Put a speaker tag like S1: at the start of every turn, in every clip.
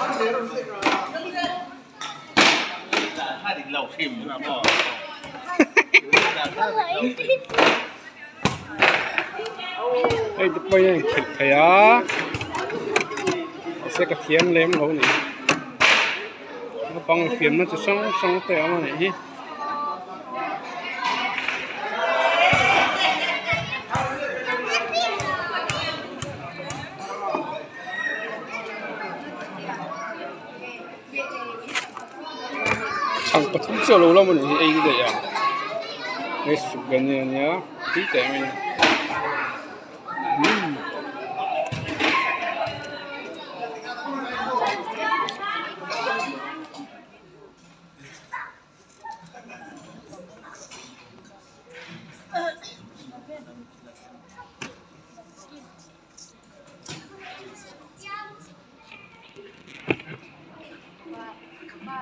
S1: Hei te pawh hian inkhelh theih a mahse ka thiam lem lo a ni naupang infiamna chi hrang hrang te a awm a nih hi. Chhang pathum chiah lo lam a nih hi ei daih a hei sukgani a nia tui teh mai a ni umm.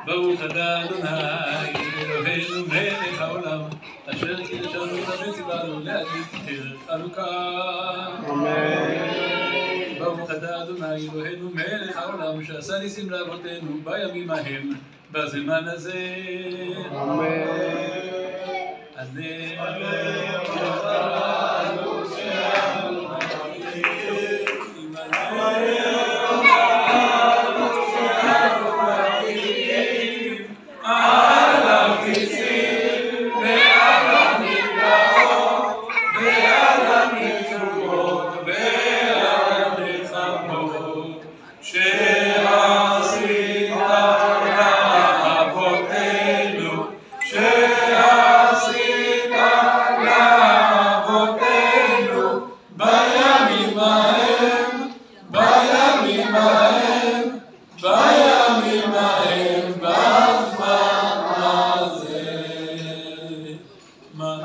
S2: ברוך אתה אדוני אלוהינו מלך העולם אשר קידשנו וציוונו להדליק נר חנוכה.
S1: אמן.
S2: ברוך אתה אדוני אלוהינו מלך העולם שעשה ניסים לאבותינו בימים ההם בזמן הזה.
S1: אמן.
S2: שעשית לאבותינו, שעשית לאבותינו, בימים ההם, בימים ההם, בימים ההם, בזמן הזה. מה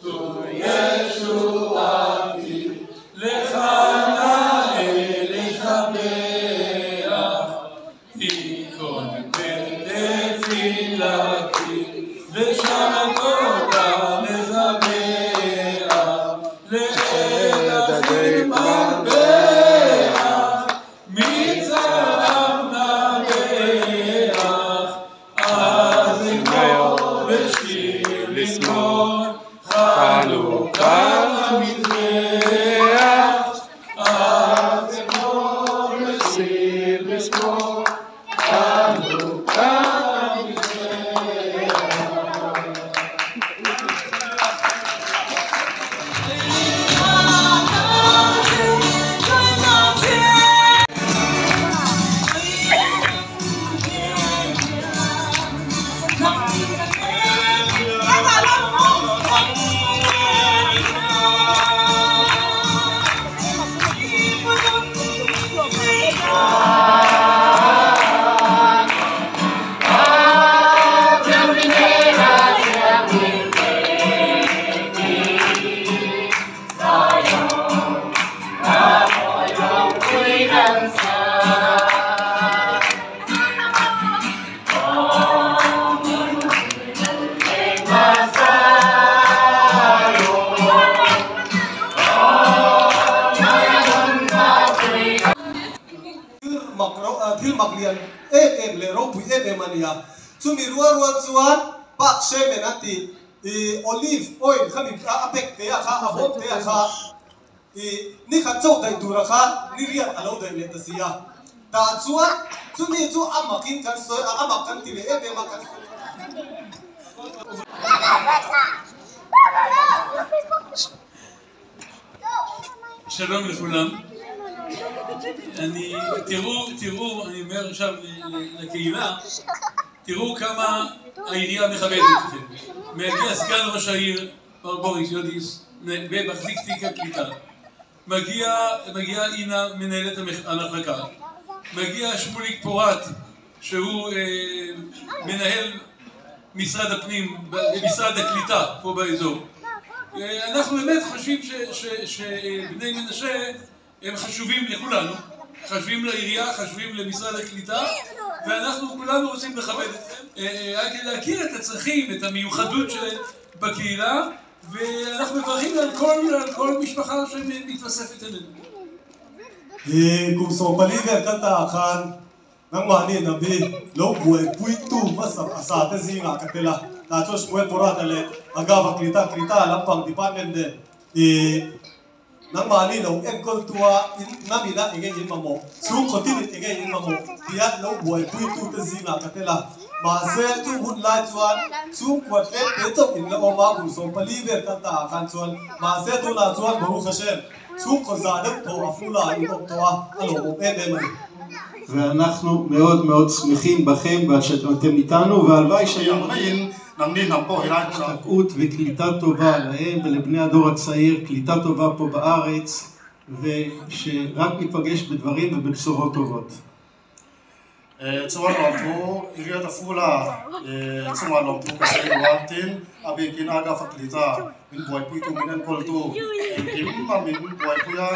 S2: טוב ישועתי, לך נאה לשבח, תיכון בתפילתי, ושם תודה לזבח, לאל אחים מטבח, מצער נבח, אז אמור ושיר לזמור, חנוכת המזבח, אז אמור ושיר לזמור, חנוכת המזבח.
S3: Thil mak thil mak lian em em leh ropui em em a ni a. Chumi rual rual chuan Park Shemen a tih i olive oil kha mi a bag te a kha a bawm te a kha i nikhat chauh daih tura kha ni riat a lo daih leh ta si a. Tah chuan chumi chu a makin kan sawi a, a mak kan ti leh em em a kan sawi.
S2: שלום לכולם. אני, תראו, תראו, אני אומר עכשיו לקהילה, תראו כמה העירייה מכבדת אתכם. מגיע סגן ראש העיר, מר בוריס יודיס, ומחזיק תיק הקליטה. מגיעה אינה, מנהלת המחלקה. מגיע שמוליק פורת, שהוא מנהל משרד הפנים, משרד הקליטה פה באזור. אנחנו באמת חושבים שבני מנשה הם חשובים לכולנו, חשובים לעירייה, חשובים למשרד הקליטה, ואנחנו כולנו רוצים לכבד אתכם, רק להכיר את הצרכים, את המיוחדות שבקהילה, ואנחנו מברכים על כל משפחה שמתווספת אלינו.
S3: I kum 14 vel kal ta ah khan Nangmahni Nabi lo buaipuitu hmasa asa te zingah ka tel a, tah chuan Shmuel Porat-a leh Agava Klita, Klita lampang department nen i nangmahni lo enkawltua in hnamina enge in mamawh, chhungkaw tinin enge in mamawh tia lo buaipuitu te zingah ka tel a. Mahse, chung hun lai chuan chhungkua tlem te chauh in la awm a, kum 14 vel kal ta ah khan chuan. Mahse, tunah chuan Baruch Hashem, chhungkaw za deuh tawh a fula ah in awm tawh a, a lawmawm em em a ni.
S4: ואנחנו מאוד מאוד שמחים בכם ועל שאתם איתנו והלוואי שהיום השתקעות וקליטה טובה להם ולבני הדור הצעיר, קליטה טובה פה בארץ ושרק ניפגש בדברים ובבשורות טובות.
S5: Chuan lawmthu i riat a ful a, chungah lawmthu ka sawi lo a, tin a bikin Aga Faklita min buaipuitu min enkawltu engkim a min buaipui a,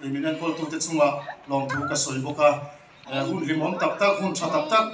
S5: min enkawltu te chungah lawmthu ka sawi bawk a, hun hlimawm tak tak, hun tha tak tak.